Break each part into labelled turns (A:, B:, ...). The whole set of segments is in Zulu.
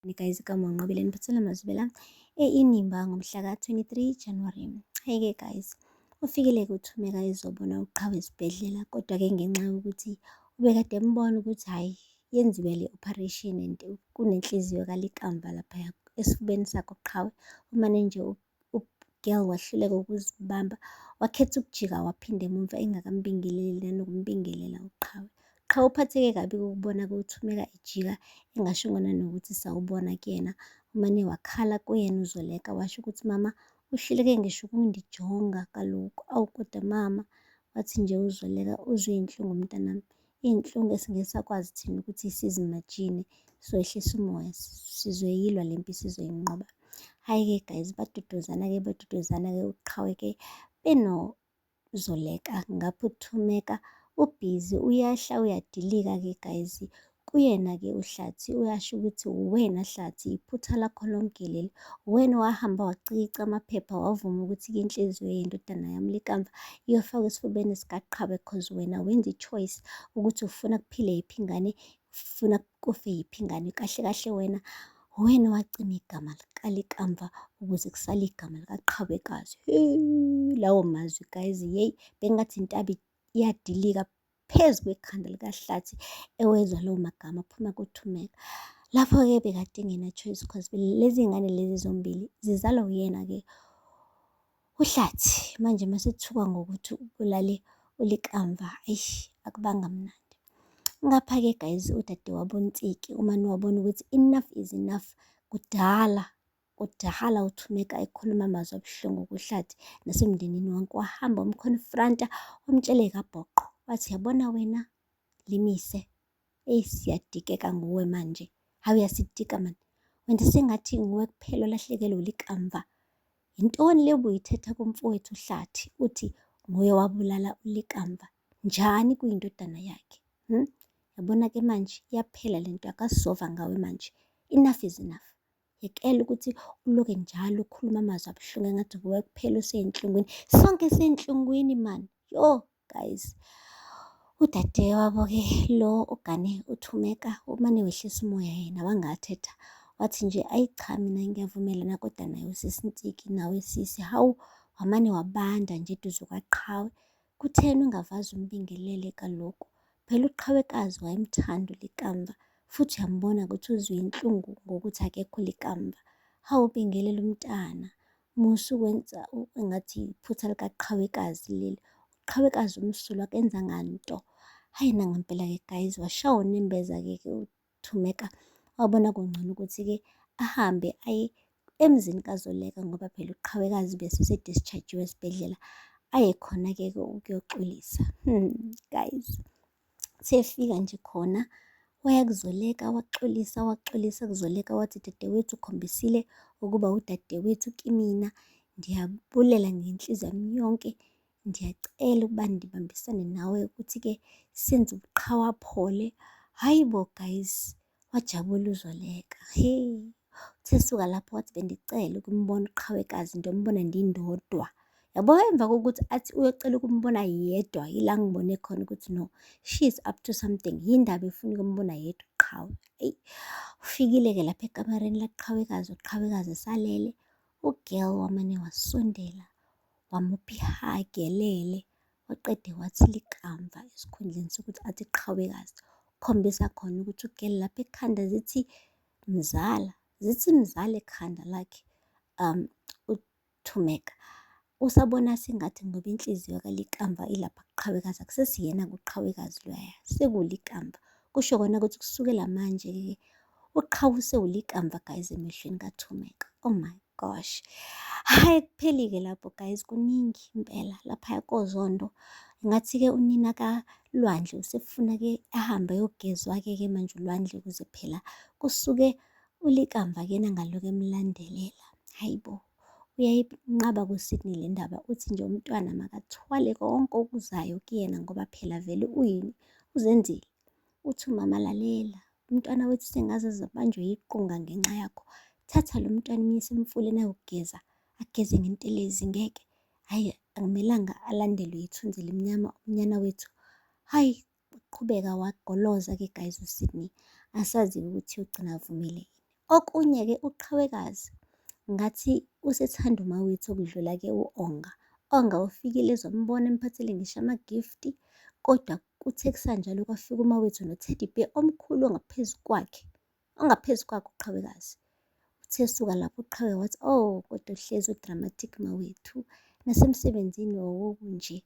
A: Guys, kaMonqobile niphathela amazwibela e-Inimba ngomhla ka-23 January. Hey-ke guys, ufikile-ke uThumeka ezobona uQhawe esibhedlela, kodwa-ke ngenxa yokuthi ubekade embona ukuthi hhayi yenziwe le operation and kunenhliziyo kaLikamva laphaya esifubeni sakhe uQhawe, umane nje u-girl wahluleka ukuzibamba, wakhetha ukujika waphinda emumva engakambingeleli nanokumbingelela uQhawe. Qhawe uphatheke kabi ukubona uThumeka ejika engashongo nanokuthi sawubona kuyena. Umane wakhala kuyena uZoleka washo ukuthi mama uhluleke ngisho ukungijonga kaloku. Awu kodwa mama, wathi nje uZoleka uzwe iy'nhlungu mntanami, iy'nhlungu esingeke sakwazi thina ukuthi sizimajine. Soyehlisa umoya, sizoyilwa le mpi sizoyinqoba. Hhayi-ke guys, baduduzana-ke baduduzana-ke uQhawe-ke benoZoleka. Ngapha uThumeka ubhizi uyahla uyadilika-ke guys. Kuyena-ke uHlathi uyasho ukuthi uwena Hlathi, iphutha lakho lonke leli. Uwena owahamba wacikica amaphepha wavuma ukuthi-ke inhliziyo yendodana yami Likamva iyofakwa esifubeni sikaQhawe cause wena wenza i-choice ukuthi ufuna kuphile yiphi ingane, ufuna kufe yiphi ingane. Kahle kahle wena uwena owacima igama likaLikamva ukuze kusale igama likaQhawekazi. Hheyi, lawo mazwi guys, yeyi bengathi intaba iyadilika phezu kwekhanda likaHlathi ewezwa lawo magama aphuma kuThumeka. Lapho-ke bekade engena-choice cause lezi ngane lezi zombili zizalwa uyena-ke uHlathi. Manje masethukwa ngokuthi ubulale uLikamva, eish akubanga mnandi. Ngapha-ke guys udadewabo uNtsiki umane wabona ukuthi enough is enough, kudala kudala uThumeka ekhuluma amazwi abuhlungu kuHlathi nasemndenini wonke. Wahamba wamkhonfranta wamtshela ekabhoqo wathi yabona wena limise, eyi siyadikeka nguwe manje, hawu uyasidika mani, wenza sengathi nguwe kuphela olahlekelwe uLikamva. Yintoni le obuyithetha kumfowethu uHlathi uthi nguye owabulala uLikamva? Njani kuyindodana yakhe? Hmm? Yabona-ke manje iyaphela le nto akasizova ngawe manje. Enough is enough. Yekela ukuthi uloke njalo ukhuluma amazwi abuhlungu engathi nguwe kuphela osey'nhlungwini. Sonke sey'nhlungwini mani. Yo guys. Udadewabo-ke lo ogane uThumeka umane wehlisa umoya yena wangathetha. Wathi nje ayi cha mina ngiyavumelana kodwa naye usisi Ntsiki nawe sisi. Hawu wamane wabanda nje eduze kwaQhawe. Kutheni ungavaze umbingelele kaloku? Phela uQhawekazi wayemthanda uLikamva futhi uyambona ukuthi uzwa inhlungu ngokuthi akekho uLikamva. Hawu bingelela umntana, musa ukwenza engathi iphutha likaQhawekazi leli. UQhawekazi umsulwa akenzanga nto. Hhayi nangempela-ke guys, washawa unembeza-ke uThumeka wabona kungcono ukuthi-ke ahambe aye emzini kaZoleka ngoba phela uQhawekazi bese se-discharge-iwe esibhedlela aye khona-ke ukuyoxolisa. Guys, sefika nje khona waya kuZoleka waxolisa waxolisa kuZoleka wathi dadewethu ukhombisile ukuba udadewethu kimina ndiyabulela ngenhliziyo yami yonke ndiyacela ukuba ndibambisane nawe ukuthi-ke senze ubuqhawe aphole. Hhayi bo guys, wajabula uZoleka. He, uthe suka lapho wathi bendicela ukumbona uqhawekazi ngiyombona ndindodwa. Yabo emva kokuthi athi uyocela ukumbona yedwa, yila ngibone khona ukuthi no, she is up to something. Yindaba efuna ukumbona yedwa uqhawe. Eyi, ufikile-ke lapha ekamereni laqhawekazi, uqhawekazi esalele. U-girl wamane wasondela wamupha i-hug elele, waqede wathi likamva esikhundleni sokuthi athi qhawekazi. Khombisa khona ukuthi u-girl lapha ekhanda zithi mzala, zithi mzala ekhanda lakhe uThumeka. Usabona sengathi ngoba inhliziyo kaLikamva ilapha kuqhawekazi, akusesiyena kuqhawekazi loya, sekulikamva. Kusho kona ukuthi kusukela manje-ke uqhawe usewulikamva guys emehlweni kaThumeka. Oh my gosh. Hhayi kupheli-ke lapho guys, kuningi impela laphaya koZondo. Ngathi-ke unina kaLwandle usefuna-ke ahambe ayogezwa-ke ke manje uLwandle ukuze phela kusuke uLikamva-ke nangalokhu emlandelela. Hhayi bo, uyayinqaba kuSydney le ndaba, uthi nje umntwana makathwale konke okuzayo kuyena ngoba phela vele uyini, uzenzile. Uthi umama lalela, umntwana wethu sengaze aze abanjwe yiqunga ngenxa yakho. Thatha lo mntwana umyise emfuleni ayogeza, ageze ngentelezi ngeke. Hhayi akumelanga alandelwe yithunzi elimnyama unyana wethu. Hhayi waqhubeka wagoloza-ke guys uSydney. Asazi ukuthi uyogcina avumile yini. Okunye-ke uQhawekazi ngathi usethanda uMawethu okudlula-ke u-Onga. Onga ufikile ezombona emphathele ngisho ama-gift, kodwa kuthe kusanjalo kwafika uMawethu no-teddy bear omkhulu ongaphezu kwakhe, ongaphezu kwakhe uQhawekazi. Uthe esuka lapho uQhawe wathi, oh kodwa uhlezi u-dramatic Mawethu. Nasemsebenzini wawunje,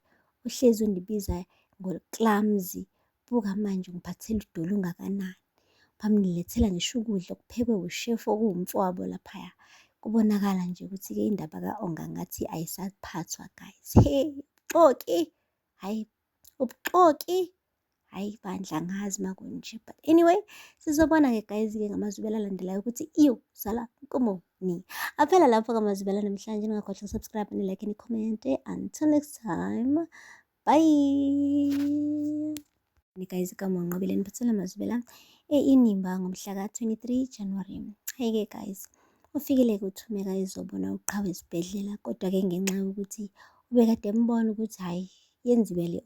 A: uhlezi ungibiza ngo-clumsy. Buka manje ungiphathela udoli ongakanani. Bamlethela ngisho ukudla okuphekwe ushefu okuwumfowabo laphaya. Kubonakala nje ukuthi-ke indaba ka-Onga ngathi ayisaphathwa guys. He, ubuxoki! Hhayi, ubuxoki! Hhayi bandla angazi makunje. But anyway, sizobona-ke guys-ke ngamazwibela alandelayo ukuthi iyozala nkomoni. Aphela lapho-ke amazwibela namhlanje. Ningakhohlwa uku-subscribe, ni-like, ni-comment. Until next time, bye! Guys, kaMonqobile niphathela amazwibela e-Inimba ngomhla ka-23 January. Hey-ke guys, ufikile-ke uThumeka ezobona uQhawe esibhedlela, kodwa-ke ngenxa yokuthi ubekade embona ukuthi hhayi yenziwe le.